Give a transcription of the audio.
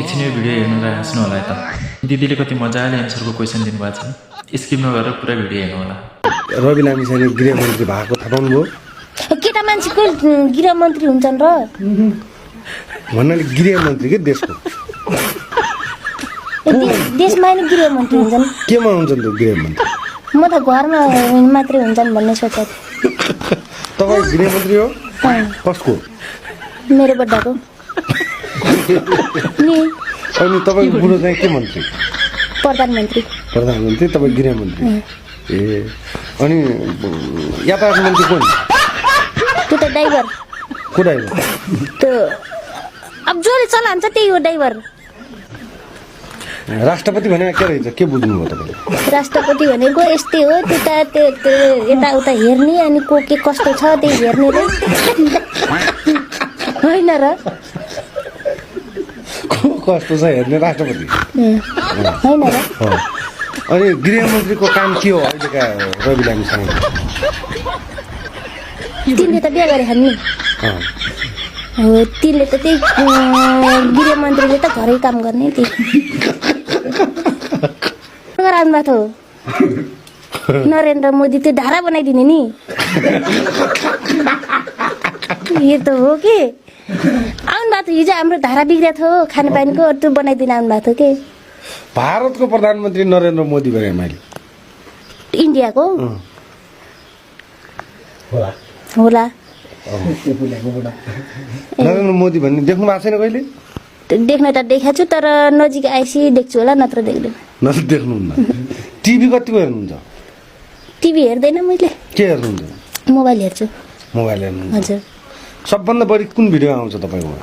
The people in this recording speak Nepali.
एकछिन यो भिडियो हेर्नु र हाँस्नु होला है त। दिदीले कति मजाले एन्सरको क्वेसन दिनुभएको छ। स्किप नगरेर पुरा भिडियो हेर्नु होला। रवि लामिछाने गृहमन्त्री भएको थाहा पाउनुभयो? केटा मान्छेको गृहमन्त्री हुन्छन् र भन्नाले गृहमन्त्री के देशको देशमा नि गृहमन्त्री हुन्छन्। केमा हुन्छन् त गृहमन्त्री? म त घरमा मात्रै हुन्छन् भन्ने सोचेको थिएँ। तपाईँ गृहमन्त्री हो? कसको? मेरो बड्डाको नि। अनि तपाईँको बुढो चाहिँ के मन्त्री? प्रधानमन्त्री। प्रधानमन्त्री, तपाईँ गृहमन्त्री। ए अनि यातायात मन्त्री कोन? त्यो त ड्राइभर। को ड्राइभर? त्यो अब जसले चलान्छ त्यही हो ड्राइभर। राष्ट्रपति भने के रहेछ? के बुझ्नुभयो तपाईँले? राष्ट्रपति भनेको यस्तै हो, त्यो यताउता हेर्ने अनि को के कस्तो छ त्यही हेर्ने होइन र? कस्तो छ हेर्ने राष्ट्रपति होइन र? अनि गृहमन्त्रीको काम के हो अहिलेका रवि लामिछाने? तिनले त बिहा गरेछन् नि। तिनले त त्यही गृहमन्त्रीले त घरै काम गर्ने त्यही राजमा थियो। नरेन्द्र मोदी त्यो धारा बनाइदिने नि। यो त हो कि आउनु भएको थियो हिजो हाम्रो धारा बिग्रिएको थियो खानेपानीको, त्यो बनाइदिन आउनु भएको थियो कि। भारतको प्रधानमन्त्री नरेन्द्र मोदी भने मैले इन्डियाको होला। नरेन्द्र मोदी भन्ने देख्नु भएको छैन कहिले? देख्न त देखाएको छु तर नजिक आएपछि देख्छु होला, नत्र देख्दैन। नत्र देख्नुहुन्न। टिभी कतिको हेर्नुहुन्छ? टिभी हेर्दैन मैले। के हेर्नुहुन्छ? मोबाइल हेर्छु। मोबाइल हेर्नुहुन्छ? हजुर। सबभन्दा बढी कुन भिडियो आउँछ तपाईँकोमा?